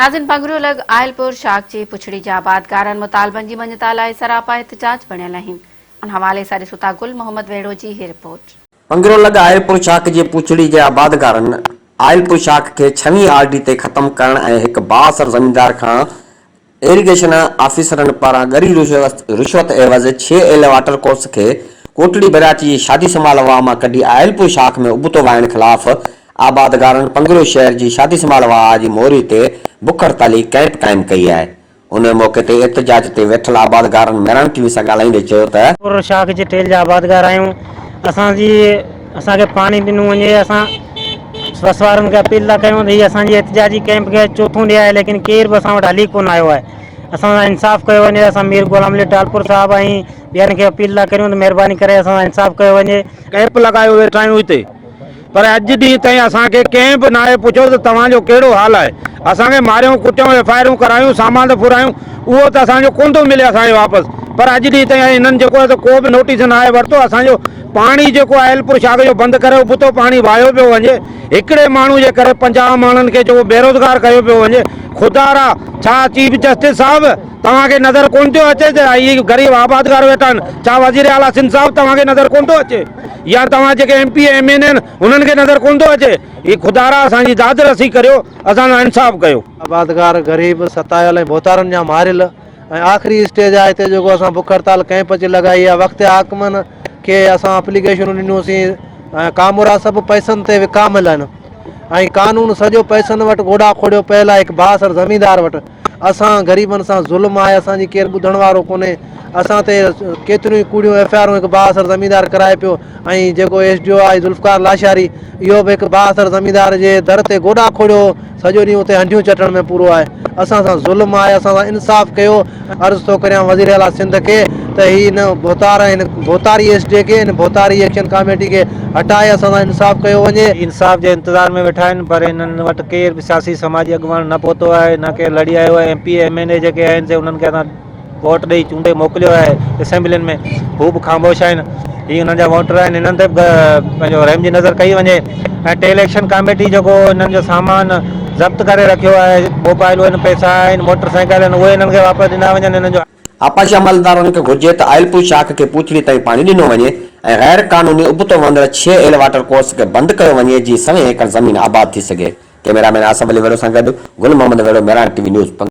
ناظرين پنگريو لڳ آئلپور شاخ جي پڇڙي جا آبادگارن مطالبن جي مڃتا لاء سراپا احتجاج بڻيل آهن ان حوالي سان ڏسو ٿا گل محمد ويڙهو جي هي رپورٽ. پنگريو لڳ آئلپور شاخ جي پڇڙي جي آبادگارن آئلپور شاخ کي ڇويهين آر ڊي تي ختم ڪرڻ ۽ هڪ بااثر زميندار کان ايريگيشن آفيسرن پاران ڳري رشوت عيوض ڇهه ايل واٽر ڪورس کي ڪوٽڙي بئراج جي شادي سمال واهه مان ڪڍي آئلپور شاخ ۾ ابتو وهائڻ خلاف آبادگارن پنگريو شهر جي شادي سمال واهه جي موري تي بک هڙتالي ڪئمپ قائم ڪئي آهي. ان موقعي تي احتجاج تي ويٺل آبادگارن مهراڻ ٽي وي سان ڳالهائيندي چيو ته. پور شاخ جي ٽيل جا آبادگار آهيون اسان جي اسان کي پاڻي ڏنو وڃي اسان وس وارن کي اپيل ٿا ڪيون ته هي اسان جي احتجاجي ڪئمپ کي چوٿون ڏينهن آهي ليڪن ڪير به اسان وٽ هلي ڪونه آيو آهي اسان سان انصاف ڪيو وڃي اسان مير غلام علي ٽالپر صاحب ۽ ٻين کي اپيل ٿا ڪريون ته مهرباني ڪري اسان سان انصاف ڪيو وڃي. ڪئمپ لڳايو ويٺا آهيون هتي پر اڄ ڏينهن تائين اسان کي ڪنهن به ناهي پڇيو ته توهان جو ڪهڙو حال آهي؟ اسان کي ماريائون ڪٽيائون ايف I آرون ڪرايون سامان ته ڦرايون اهو ته اسان جو ڪونه ٿو ملي اسان کي واپس پر اڄ ڏينهن تائين هنن جيڪو آهي سو ڪو به نوٽيس ناهي ورتو اسان جو پاڻي جيڪو آهي ايلپور شاخ جو بند ڪري ابتو پاڻي وهايو پيو وڃي هڪڙي ماڻهو جي ڪري 50 ماڻهن کي جيڪو بيروزگار ڪيو پيو وڃي خدارا ڇا چيف جسٽس صاحب توهان کي نظر ڪونه ٿيو اچي ته هي غريب آبادگار ويٺا آهن ڇا وزير اعليٰ سنڌ صاحب توهان کي نظر ڪونه ٿو اچي يا توهان جيڪي ايم پي ايم اين آهن انهن کي نظر ڪونه ٿو اچي هي خدارا اسان جي داد رسي ڪريو اسان سان انصاف ڪيو. آبادگار غريب ستايل ۽ ڀوتارن جا ماريل ۽ آخري اسٽيج آهي هتي جيڪو اسان بک هڙتال ڪئمپ اچي لڳائي آهي وقت حاڪمن کي اسان اپليڪيشنون ڏنيونسين ۽ ڪامورا سڀ پئسن تي وڪاميل آهن ۽ قانون سڄو پئسن وٽ گوڏا کوڙيو پيل آهي هڪ بااثر زميندار وٽ اسان غريبن سان ظلم آهي اسان جي ڪير ٻڌڻ وارو ڪونهي اسان تي ڪيتريون ئي ڪوڙيون ايف I آرون هڪ بااثر زميندار ڪرائي پيو ۽ جيڪو ايس ڊي او آهي ذوالفقار لاشاري اهو به هڪ بااثر زميندار جي در تي گوڏا کوڙيو سڄو ڏينهن اتي هنڍيون چٽڻ ۾ پورو آهي اسان سان ظلم آهي اسان سان انصاف ڪيو عرض ٿو ڪريان وزير اعليٰ سنڌ کي ته هي هن ڀوتار ۽ هن ڀوتاري ايس ڊي کي هن ڀوتاري ايڪشن ڪاميٽي کي هٽائي اسان سان انصاف ڪيو وڃي. انصاف جي انتظار ۾ ويٺا آهن پر انهن وٽ ڪير به سياسي سماجي اڳواڻ نه پهتو آهي نه ڪير لڙي آيو آهي ايم پي اي ايم اين اي جيڪي آهن سي انهن کي اسان ووٽ ڏئي چونڊي موڪليو آهي اسيمبلين ۾ هو به خاموش آهن هي انهن جا ووٽر آهن انهن تي به پنهنجو رحم جي نظر ڪئي وڃي ۽ ٽي اليڪشن ڪاميٽي جيڪو انهن جو سامان ضبط ڪري رکيو آهي موبائلون آهن پئسا آهن موٽر سائيڪل آهن اهي انهن کي واپس ڏنا وڃن انهن جو آبپاشي عملدارن کي گهرجي ته آئلپور شاخ کي پوڇڙي تائين پاڻي ڏنو وڃي ۽ غير قانوني ابتو وهندڙ ڇهه ايل واٽر ڪورس کي بند ڪيو وڃي جيئن سوين ايڪڙ زمين آباد ٿي سگهي. ڪئميرا مين آصف علي ويڙهو سان گڏ Gul Muhammad Wehro Mehran T V news.